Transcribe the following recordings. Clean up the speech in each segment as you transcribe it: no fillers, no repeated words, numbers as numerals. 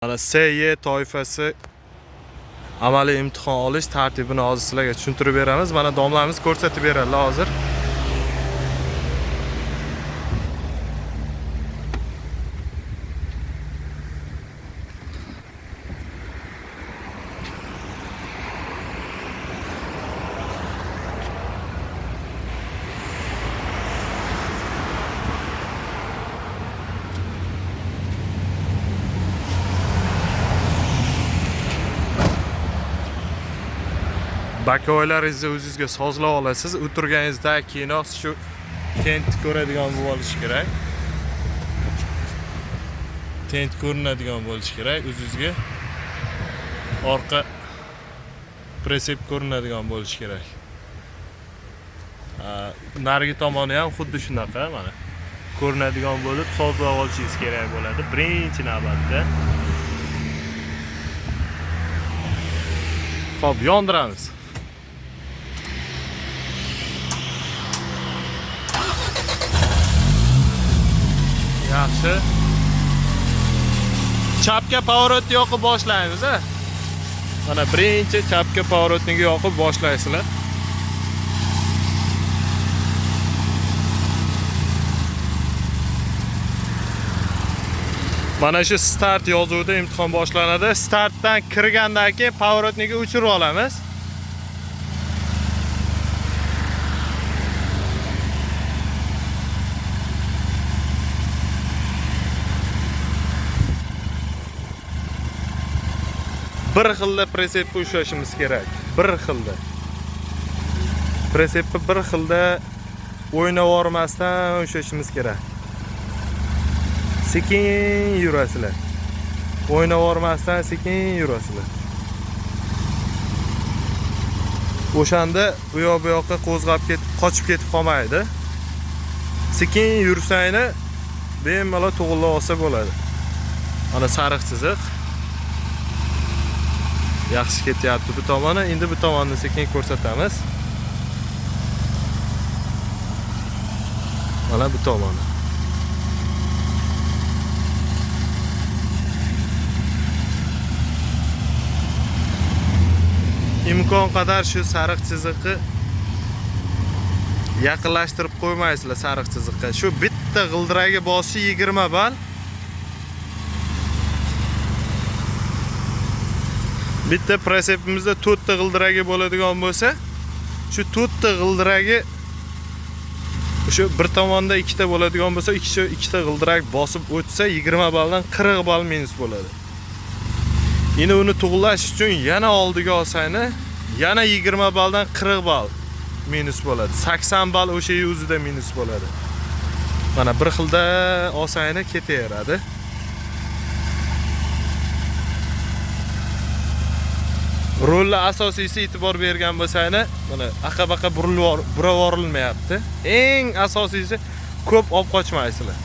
Mana SY toifasi amaliy imtihon olish tartibini hozir sizlarga tushuntirib beramiz. Mana domlamiz ko'rsatib beradilar hozir. Bakoylaringizni o'zingizga sozlab olasiz. O'tirganingizdan keyinoq shu tentni ko'radigan bo'lib olish kerak. Tent ko'rinadigan bo'lishi kerak o'zingizga. Orqa presep ko'rinadigan bo'lishi kerak. Narigi tomoni ham xuddi shunaqa mana ko'rinadigan bo'lib sozlab olishingiz kerak bo'ladi birinchi navbatda. Xo'p, yondiramiz. Yaxshi. Chapga поворотni yoqib boshlaymiz, a? Mana birinchi chapga поворотni yoqib boshlaysizlar. Mana shu start yozuvida imtihon boshlanadi. Startdan kirgandan keyin поворотникni o'chirib olamiz. Bir xilda presepni ushlashimiz kerak. Bir xilda. Presepni bir xilda o'ynavormasdan ushlashimiz kerak. Sekin yurasizlar. O'ynavormasdan sekin yurasizlar. O'shanda u yoq bu yoqqa qo'zg'ab ketib, qochib ketib qolmaydi. Sekin yursangni bemalol to'g'rilab olsa bo'ladi. Mana sariq chiziq. Yaxshi ketyapti bu tomoni. Endi bu tomonni sekin ko'rsatamiz. Mana bu tomoni. Imkon qadar shu sariq chiziqni yaqinlashtirib qo'ymaysizlar sariq chiziqqa. Shu bitta g'ildiragi bosishi 20 ball. Bitta presepimizda 4 ta g'ildiragi bo'ladigan bo'lsa, shu 4 ta g'ildiragi o'sha bir tomonda 2 ta bo'ladigan bo'lsa, ikkita g'ildirak bosib o'tsa 20 balldan 40 ball minus bo'ladi. Endi uni to'g'rilash uchun yana oldiga olsangni, yana 20 balldan 40 ball minus bo'ladi. 80 ball o'sha o'zida minus bo'ladi. Mana bir xilda olsangni ketaveradi. Rolni asosiysi e'tibor bergan bo'lsangni, mana aqa-baqa buravorilmayapti. Eng asosiysi ko'p olib qochmaysizlar.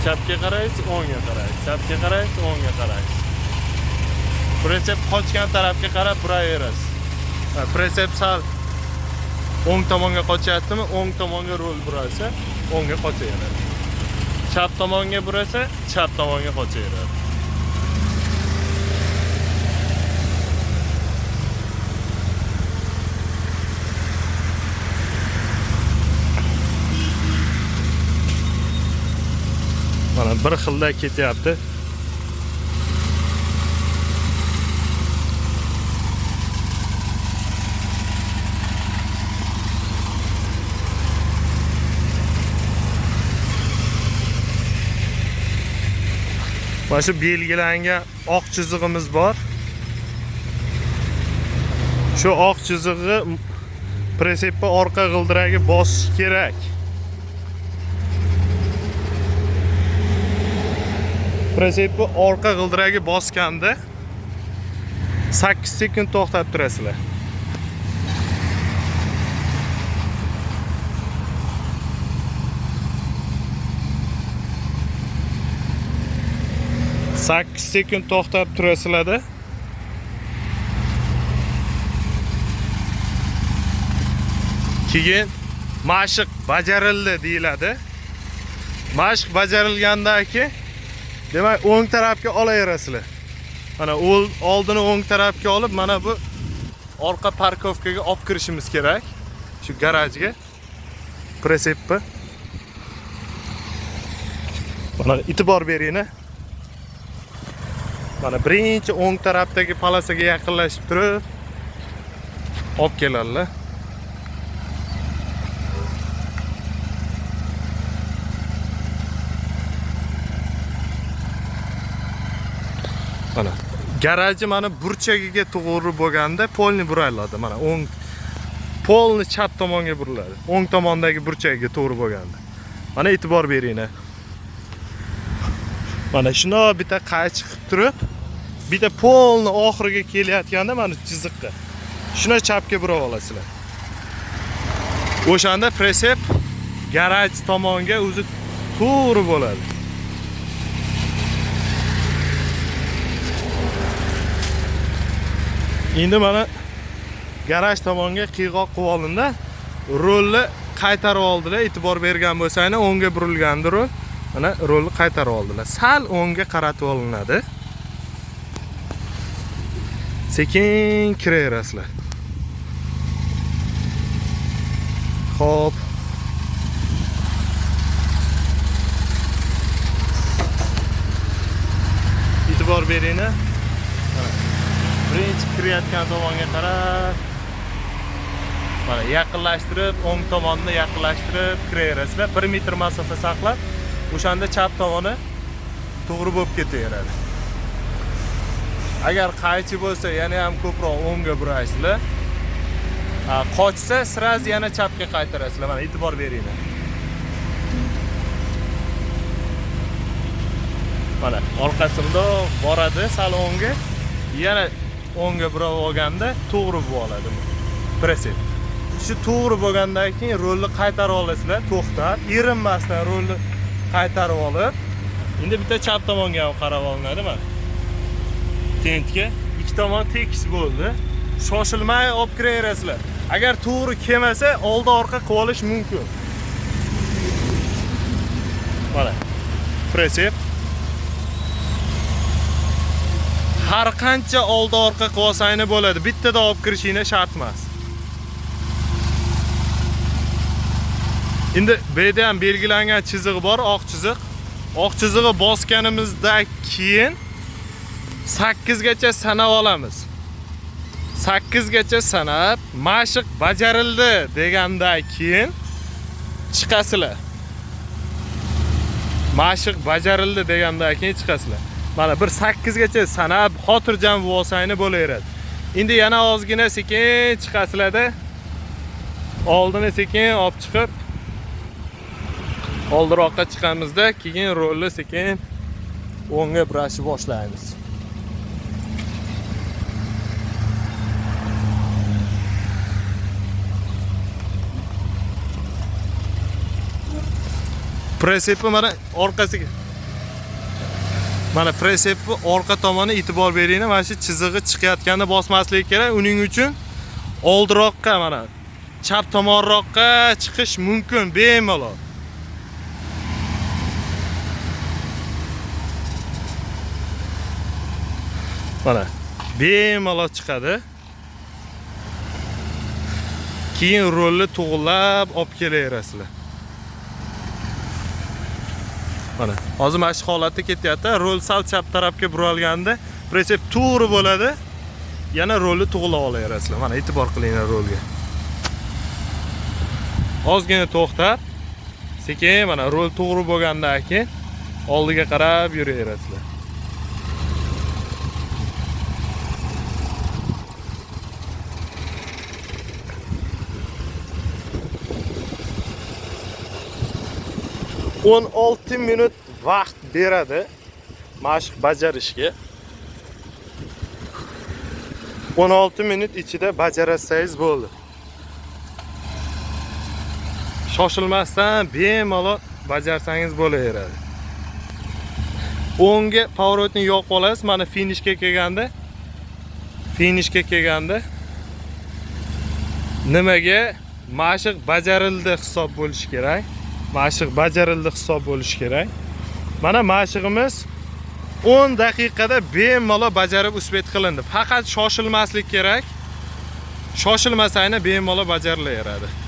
Chapga qaraysiz, o'ngga qaraysiz. Chapga qaraysiz, o'ngga qaraysiz. Presep qochgan tarafga qarab buraverasiz. Presep sal o'ng tomonga qochyaptimi, o'ng tomonga rol burasa, o'ngga qochaveradi. Chap tomonga burasa, chap tomonga qochaveradi. Mana bir xilda ketyapti. Mana shu belgilangan oq chizig'imiz bor. Shu oq chizig'i presepni orqa g'ildiragi bosish kerak. Presepni orqa g'ildiragi bosganda 8 sekund to'xtab turasizlar. Sakkiz sekund to'xtab turasizlarda. Keyin mashq bajarildi deyiladi. Mashq bajarilgandan keyin demak o'ng tarafga olaverasizlar. Mana oldini o'ng tarafga olib, mana bu orqa parkovkaga olib kirishimiz kerak. Shu garajga. Pritsepni. Mana e'tibor beringlar. Mana birinchi o'ng tarafdagi palasaga yaqinlashib turib olib keladilar. Mana garaji mana burchagiga to'g'ri bo'lganda polni buriladi. Mana o'ng polni chap tomonga buriladi. O'ng tomondagi burchagiga to'g'ri bo'lganda. Mana e'tibor beringlar. Mana shundoq bitta qaychi qilib turib, bitta polni oxiriga kelayotganda mana chiziqqa. Shuni chapga burab olasizlar. O'shanda pritsep garaj tomonga o'zi to'g'ri bo'ladi. Endi mana garaj tomonga qiyg'oq qilib olinda, rulni qaytarib oldilar. E'tibor bergan bo'lsanglar, o'ngga burilgandi rul. Mana rulni qaytarib oldilar. Sal o'ngga qaratib olinadi. Sekin kiraverasizlar. Xo'p. E'tibor beringlar. Mana birinchi kirayotgan tomonga qarab mana yaqinlashtirib, o'ng tomonni yaqinlashtirib kiraverasizlar. 1 metr masofa saqlab, o'shanda chap tomoni to'g'ri bo'lib ketaveradi. Agar qaychi bo'lsa, yana ham ko'proq o'ngga burasizlar. Qochsa, sraz yana chapga qaytarasizlar. Mana e'tibor beringlar. Mana orqasi bundoq boradi sal o'ngga, yana o'ngga burab olganda to'g'ri bo'lib oladi bu pritsep. Shu to'g'ri bo'lgandan keyin rulni qaytarib olasizlar, to'xtab, erinmasdan rulni qaytarib olib, endi bitta chap tomonga ham qarab olinadi mana. Tentga ikki tomon tekis bo'ldi. Shoshilmay olib kiraverasizlar. Agar to'g'ri kelmasa, oldi orqa qilib olish mumkin. Mana pritsep. Har qancha oldi orqa qilib olsanglar bo'ladi. Bittada olib kirishinglar shart emas. Endi bu yerda ham belgilangan chizig'i bor, oq chiziq. Oq chizig'i bosganimizdan keyin 8 gacha sanab olamiz. 8 gacha sanab, mashq bajarildi degandan keyin chiqasizlar. Mashq bajarildi degandan keyin chiqasizlar. Mana bir 8 gacha sanab, xotirjam bo'lsanglar bo'laveradi. Endi yana ozgina sekin chiqasizlarda, oldini sekin olib chiqib oldiroqqa chiqamizda, keyin rolni sekin o'ngga burashni boshlaymiz. Pritsepni mana orqasiga. Mana pritsepni orqa tomoni e'tibor beringlar, mana shu chizig'i chiqayotganda bosmaslik kerak. Uning uchun oldiroqqa mana chap tomonroqqa chiqish mumkin bemalol. Mana bemalol chiqadi. Keyin rolni to'g'rilab olib kelaverasizlar. Mana hozir mana shu holatda ketyapti. Rol sal chap tarafga buralganda pritsep to'g'ri bo'ladi. Yana rolni to'g'rilab olaverasizlar. Mana e'tibor qilinglar rolga. Ozgina to'xtab, sekin mana rol to'g'ri bo'lgandan keyin oldiga qarab yuraverasizlar. 16 minut vaqt beradi mashq bajarishga. 16 minut ichida bajarsangiz bo'ldi. Shoshilmasdan bemalol bajarsangiz bo'laveradi. O'ngga поворот ni yoqib olasiz. Mana finishga kelganda nimaga Mashq bajarildi hisob bo'lishi kerak. Mashq bajarildi hisob bo'lishi kerak. Mana mashqimiz 10 daqiqada bemalol bajarib успеть qilindi. Faqat shoshilmaslik kerak. Shoshilmasangni bemalol bajarilaveradi.